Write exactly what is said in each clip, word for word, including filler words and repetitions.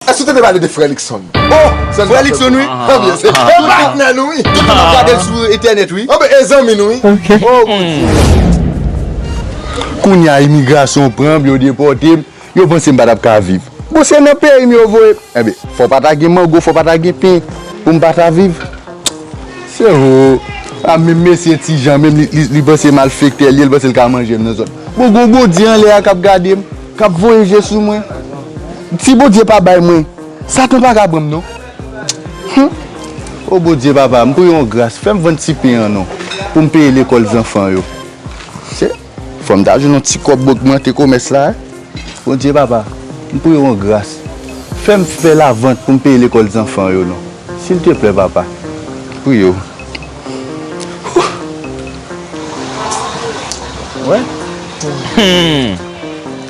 Èske w tande pale de frè Likson? Oh, frè Likson, wi. Anben, se patnè nou, wi. Tout moun ap gade l sou entènèt, wi. Anben, e zanmi nou, wi. Oh, Bondye. Kounye a, imigrasyon pran m, yo depòte m. Yo panse m pa t ap ka viv. Bon, se nan peyi m yo voye m. Enben, fò pa ta gen mango, fò pa ta gen pen pou m pa ta viv. Se ho. A, menm mesye Ti Jan, menm li, li, li panse malfektè l ye, li panse l ka manje m nan zòn. Bon, gon Bondye anlè a k ap gade m, k ap voye je sou mwen. Si Bondye pa bay mwen, Satan pa ka pran m, non. Hum. O Bondye, papa, m priye w yon gras, fè m vann ti pen an, non, pou m peye lekòl zanfan yo. Se Fò m ta jwenn yon ti kòb, m ogmante komès la, wi. Bondye, papa, m priye w an gras. Fè m fè lavant pou m peye lekòl zanfan yo, non. Silteplè, papa. M priye w. Wè? Hmm.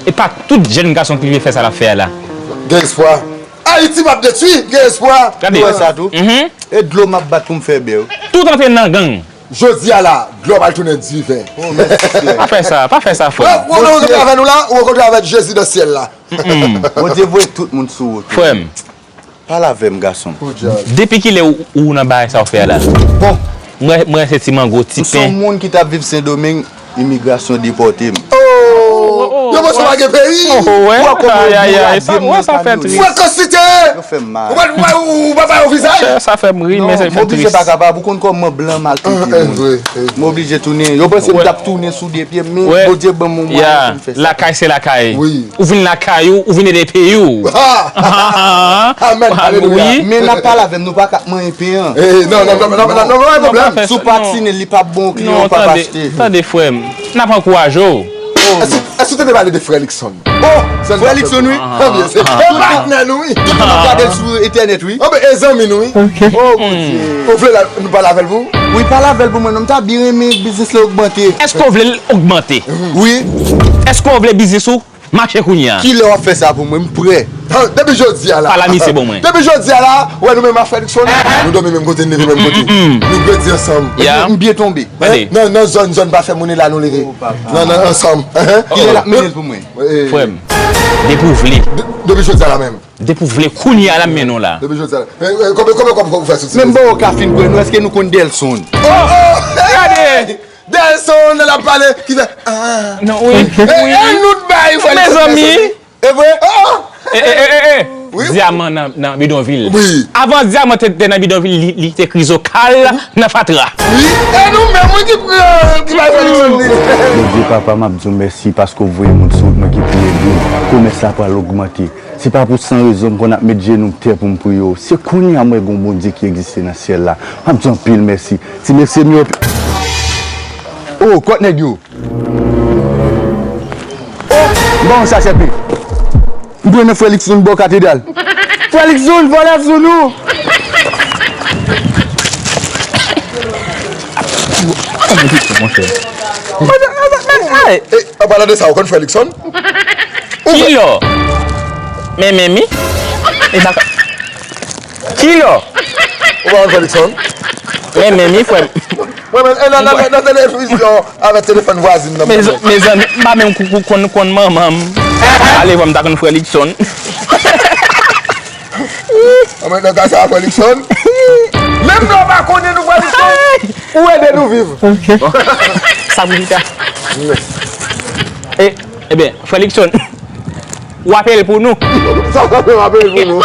E pa tout jèn gason ki rive fè sa l ap fè a la. Gen espwa. Ayiti p ap detwi, gen espwa. Gade. Ou wè sa tou? Mhm. E dlo m ap bat pou m fè bè, wi. Tout antre nan gang. Jodi a la, dlo a pral tounen diven. Oh, mèsi, Seyè. Pa fè sa, pa fè sa, frè m. Ou rankontre avè nou la, ou rankontre avèk Jezi nan syèl la. Mm-mm. Bondye voye tout moun sou wout. Frè m. Pale avè m, gason m. Depi kilè ou, ou nan bagay sa w fè a la? Bon. Mwen, mwen se ti mango, ti pen. M se yon moun ki t ap viv Sendomeng, imigrasyon depòte m. Oh! Yo panse w pa gen peyi. Oh, wè. Ou wè kòman yo bourade m nan kamyon. Frekans site! Yo fè m mal. Ou pa, ou pa, ou pa ba yo vizaj. Sa, sa fè m ri, men sa fè m tris. Non, m oblije pa kapab. Ou konn kòman blan maltrete moun. M oblije tounen. Yo panse m t ap tounen sou de pye m, men Bondye ban m yon mwayen pou m fè sa. Lakay se lakay. Wi. Ou vin lakay ou, ou vin ede peyi w. Amèn, alelouya. Men n ap pale avè m, nou pa ka ap manyen pen an. Eh, non, non, non, non, non, non, non, non, non. Si w pa tine l, li p ap bon, kliyan w p ap achte. Tande, frè m, n ap ankouraje w. Èske, èske w tande pale de frè Likson? Oh, frè Likson, wi. Anben, se patnè nou, wi. Tout moun ap gade l sou entènèt, wi. Anben, e zanmi nou, wi. Oh, Bondye. Ou vle la, nou pale avè l pou ou? Wi, pale avè l pou mwen, non, m ta byen renmen biznis la ogmante. Èske w vle l ogmante? Wi. Èske w vle biznis ou mache kounye a? Kilè w ap fè sa pou mwen? M prè. Ha, depi jodi a la. Pale a misye bon mwen. Depi jodi a la, ou wè nou menm ak frè Likson, nou dòmi menm kote, nou leve menm kote. Nou grandi ansanm. M byen tonbe. Nan, nan zòn, zòn pa fè moun e la nou leve. Nan, nan, ansanm. Kilè l ap mennen l pou mwen? Frè m, depi w vle. Depi jodi a la menm. Depi w vle, kounye a la m mennen w la. Depi jodi a la. Konbyen, konbyen kòb ou fè sou ti? Menm bò w ka fin pran nou, èske nou konn Delson? Oh, oh, gade! Delson, l ap pale, ki fè, ah. Non, wi, wi. E nou t bay, frè Likson, mezanmi. E vre? Oh, oh. E, e, e, e, e. Wi. Dyaman nan, nan bidonvil. Wi. Avan dyaman te, te nan bidonvil, li, li te krizokal nan fatra. Wi. E nou menm, wi, ki pran, ki bay frè Likson li. Bondye, papa, m ap di w mèsi paske w voye moun sou wout mwen ki pou ede m. Komès la pral ogmante. Se pa pou san rezon m konn ap met jenou m tè pou m priye w. Se kounye a m wè gon Bondye ki egziste nan syèl la. M ap di w anpil mèsi. Ti mesye m yo. Oh, kot nèg yo? Oh, m ba w yon sachè pen. M pran nan frè Likson bò katedral. Frè Likson, vòlè ap sou nou. Monchè. Monchè, monchè, ay. E, an palan de sa, ou konn frè Likson? Kilò? Men, men, mi. E baka. Kilò? Ou pa konn frè Likson? Men, men, mi, frè m. Mwen menm, e, nan, nan, nan televizyon, avèk telefòn vwazin nan. Mezanmi, m pa menm kou, kou, konn, konn manman m. Ale, vwa m ta konn frè Likson. Anmwey, nan ka sa, frè Likson. Menm lè w pa konnen nou, frè Likson, ou ede nou viv. Sa pou pita. E, ebyen, frè Likson, w ape l pou nou. Sa, sa, w ape l pou nou.